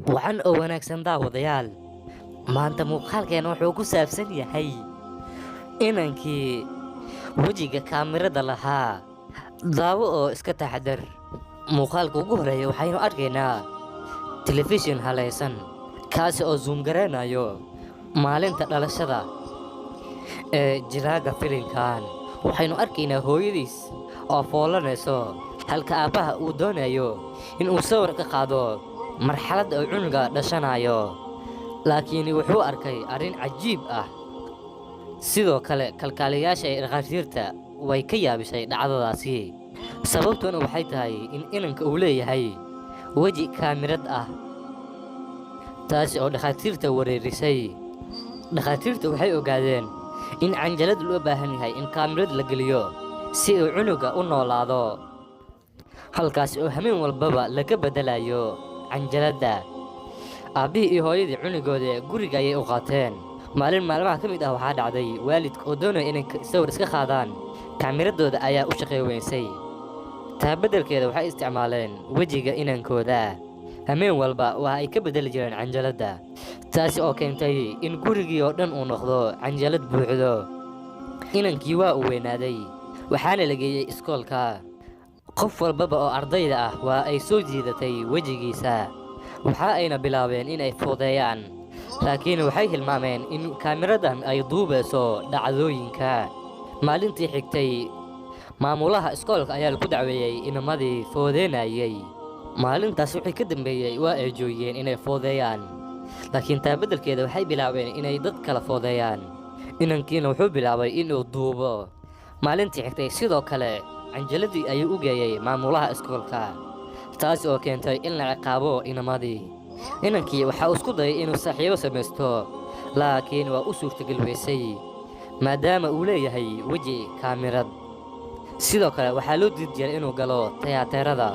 Wacan oo wanaagsan, daawadayaal. Maanta muuqaalkeena wuxuu ku saabsan yahay inankii wejiga kaamirada lahaa. Daawo oo iska taxadar. Muuqaalka ugu horeeya waxaynu arkaynaa telefishin halaysan, kaasi oo zoom gareynayo maalinta dhalashada ee jiraaga filinkan. Waxaynu arkaynaa hooyadiis oo foolanayso, halka aabbaha uu doonayo inuu sawir ka qaado marxaladda uu cunuga dhashanayo, laakiin wuxuu arkay arrin cajiib ah. Sidoo kale kalkaaliyayaasha ee dhakhaatiirta way ka yaabisay dhacdadaasi, sababtuna waxay tahay in inanka uu leeyahay weji kaamirad ah, taasi oo dhakhaatiirta wareerisay. Dhakhaatiirta waxay ogaadeen in canjalad loo baahan yahay in kaamirad la geliyo si uu cunuga u noolaado, halkaasi oo hameen walbaba laga beddelayo canjaladda. Aabbihii iyo hooyadii cunugooda guriga ayay u qaateen. Maalin maalmaha ka mid ah waxaa dhacday waalidka oo doonaya inay sawir iska qaadaan, kaamiradooda ayaa u shaqey weysay. Taa beddelkeeda waxay isticmaaleen wejiga inankooda. Hameen walba waxa ay ka beddeli jireen canjaladda, taasi oo keentay in gurigii oo dhan uu noqdo canjalad buuxdo. Inankii waa uu weynaaday, waxaana la geeyey iskoolka. Qof walbaba oo ardayda ah waa ay soo jiidatay wejigiisa, waxa ayna bilaabeen inay foodeeyaan, laakiin waxay hilmaameen in kaamiradan ay duubayso dhacdooyinka. Maalintii xigtay maamulaha iskoolka ayaa lagu dacweeyey inamadii foodeynayay. Maalintaas wixii ka dambeeyey waa ay joojiyeen inay foodeeyaan, laakiin taa beddelkeeda waxay bilaabeen inay dad kala foodeeyaan. Inankiina wuxuu bilaabay inuu duubo. Maalintii xigtay sidoo kale canjaladii ayuu u geeyey maamulaha iskoolka, taasi oo keentay in la ciqaabo inamadii. Inankii waxa uu isku dayay inuu saaxiibo samaysto, laakiin waa u suurtagal weysay maadaama uu leeyahay weji kaamirad. Sidoo kale waxaa loo diidi jiray inuu galo tiyaatarada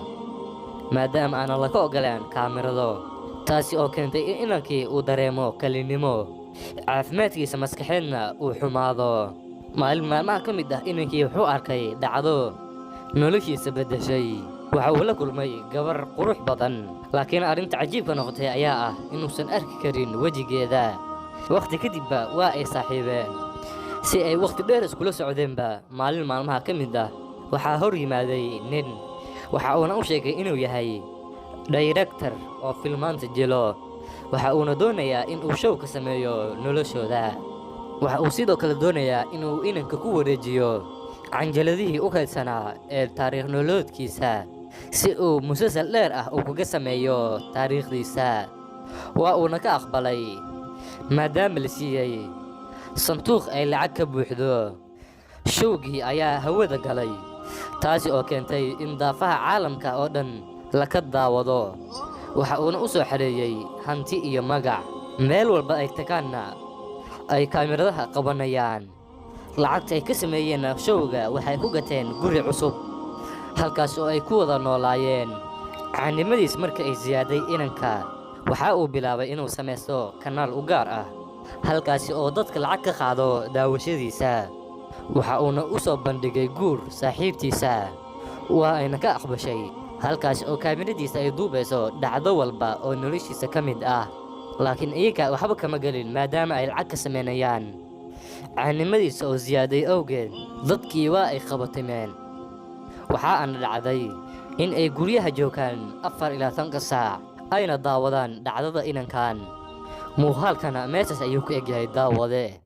maadaama aanan laka ogolaan kaamirado, taasi oo keentay in inankii uu dareemo kelinimo, caafimaadkiisa maskaxeedna uu xumaado. Maalin maalmaha ka mid ah inankii wuxuu arkay dhacdo noloshiisa beddeshay. Waxa uu la kulmay gabar qurux badan, laakiin arrinta cajiibka noqotay ayaa ah inuusan arki karin wejigeeda. Wakhti kadibba waa ay saaxiibeen, si ay wakhti dheer iskula socdeenba. Maalin maalmaha ka mid ah waxaa hor yimaaday nin, waxa uuna u sheegay inuu yahay director oo filmaanta jilo, waxa uuna doonayaa in uu show ka sameeyo noloshooda. Waxa uu sidoo kale doonayaa inuu inanka ku wareejiyo canjaladihii u kaydsanaa ee taariikh nololeedkiisa, si uu musalsal dheer ah uu kaga sameeyo taariikhdiisa. Waa uuna ka aqbalay maadaama la siiyey sanduuq ay lacag ka buuxdo. Showgii ayaa hawada galay, taasi oo keentay in daafaha caalamka oo dhan laka daawado. Waxa uuna u soo xareeyey hanti iyo magac, meel walba ay tagaanna ay kaamiradaha qabanayaan. Lacagta ay ka sameeyeenna showga waxay ku gateen guri cusub, halkaas oo ay ku wada noolaayeen. Caannimadiis marka ay siyaaday, inanka waxa uu bilaabay inuu samaysto kanaal u gaar ah, halkaasi oo dadka lacag ka qaado daawashadiisa. Waxa uuna u soo bandhigay guur saaxiibtiisa, waa ayna ka aqbashay, halkaasi oo kaamiradiisa ay duubayso dhacdo walba oo noloshiisa ka mid ah, laakiin iyaga waxba kama gelin maadaama ay lacag ka samaynayaan. Caannimadiisa oo siyaaday awgeed dadkii waa ay qabatimeen. Waxa aana dhacday in ay guryaha joogaan 24-ka saac, ayna daawadaan dhacdada inankan. Muuqaalkana meeshaas ayuu ku egyahay, daawade.